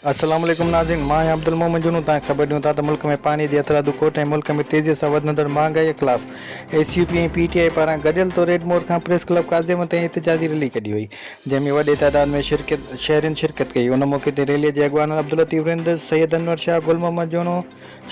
السلام عليڪم ناظرين مان آهيان عبدالمومن جنون توهان کي خبر ڏيون ٿا ته ملڪ ۾ پاڻي جي هٿرادو کوٽ ۽ ملڪ ۾ تيزي سان وڌندڙ مهانگائي خلاف ايس يو پي ۽ پي ٽي آء پاران گڏيل طور ريڊ موڙ کان پريس ڪلب ڪاظم تائين احتجاجي ريلي ڪڍي وئي جنهن ۾ وڏي تعداد ۾ شرڪت شهرين شرڪت ڪئي ان موقعي تي ريلي جي اڳواڻن عبداللطيف رند، سيد انور شاهه، گل محمد جوڻو،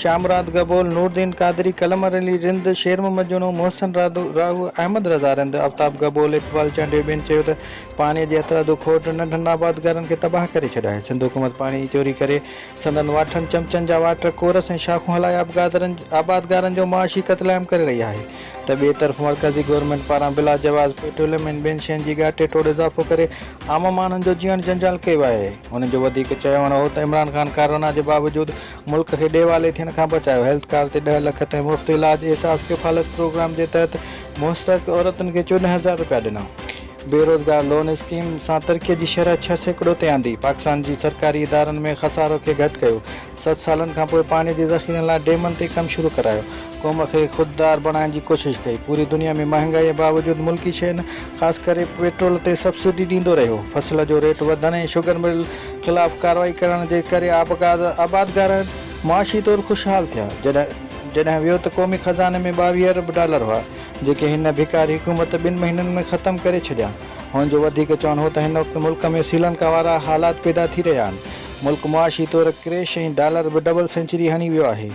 شاهمراد گبول، نوردين قادري، قلمر علي رند، شير محمد جوڻو، محسن راهو، احمد رضا رند، آفتاب گبول، اقبال چانڊيو ٻين چيو ته پاڻي جي هٿرادو کوٽ ننڍن آبادگارن کي تباهه ڪري ڇڏيو آهي، سنڌ حڪومت پاڻي جي چوري ڪري سندن واٺن، چمچن جا واٽر ڪورس ۽ شاخون هلائي آبادگارن جو معاشي قتل عام ڪري رهي آهي ته ٻئي طرف مرڪزي گورنمينٽ پاران بلا جواز پيٽروليم ۽ ٻين شين جي ڳاٽي ٽوڙ اضافو ڪري عام ماڻهن جو جيئڻ جنجال ڪيو آهي. هن جو وڌيڪ چوڻ هو ته عمران خان ڪورونا جي باوجود ملڪ کي ڏيوالي ٿيڻ کان بچايو، هيلٿ ڪارڊ تي ڏهه لک تائين مفت علاج، احساس ڪفالت پروگرام جي تحت مستحق عورتن کي 14 هزار رپيا ڏنا، بيروزگار لون اسڪيم سان ترقي جي شرح 6% تي آندي، پاڪستان جي سرڪاري ادارن ۾ خسارو کي گهٽ ڪيو، ست سالن کانپوء پاڻي جي ذخيرن لاء ڊيمن تي ڪم شروع ڪرايو، قوم کي خوددار بڻائڻ جي ڪوشش ڪئي، پوري دنيا ۾ مهانگائي باوجود ملڪي شين خاص ڪري پيٽرول تي سبسڊي ڏيندو رهيو، فصل جو ريٽ وڌڻ ۽ شگر مل خلاف ڪارروائي ڪرڻ جي ڪري آبادگار معاشي طور خوشحال ٿيا، جڏهن ويو ته قومي خزاني ۾ 22 ارب ڊالر هئا، جيڪي هن ڀڪاري حڪومت ٻن مهينن ۾ ختم ڪري ڇڏيا. هن جو وڌيڪ چوڻ هو ته هن وقت ملڪ ۾ سريلنڪا وارا حالات پيدا ٿي رهيا آهن، ملڪ معاشي طور ڪريش ۽ ڊالر به ڊبل سينچري هڻي ويو آهي،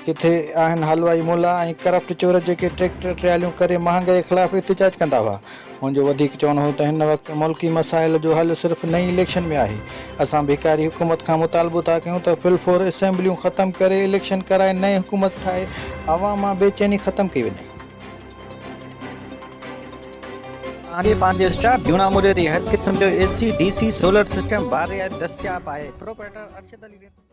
ڪٿي آهن حلوائي ملا ۽ ڪرپٽ چور جيڪي ٽريڪٽر ٽراليون ڪري مهانگائي خلاف احتجاج ڪندا هئا. هن جو وڌيڪ چوڻ هو ته هن وقت ملڪي مسائل جو حل صرف نئين اليڪشن ۾ آهي، اسان ڀڪاري حڪومت کان مطالبو ٿا ڪيون ته فل فور اسيمبليون ختم ڪري اليڪشن ڪرائي نئين حڪومت ٺاهي عوام مان بيچيني ختم ڪئي وڃي. توهان جي پنهنجي اسٽاف جهونا موري تي هر قسم جو A C, D C, solar system باري دستياب آهي. پروپرائيٽر ارشد علي رند.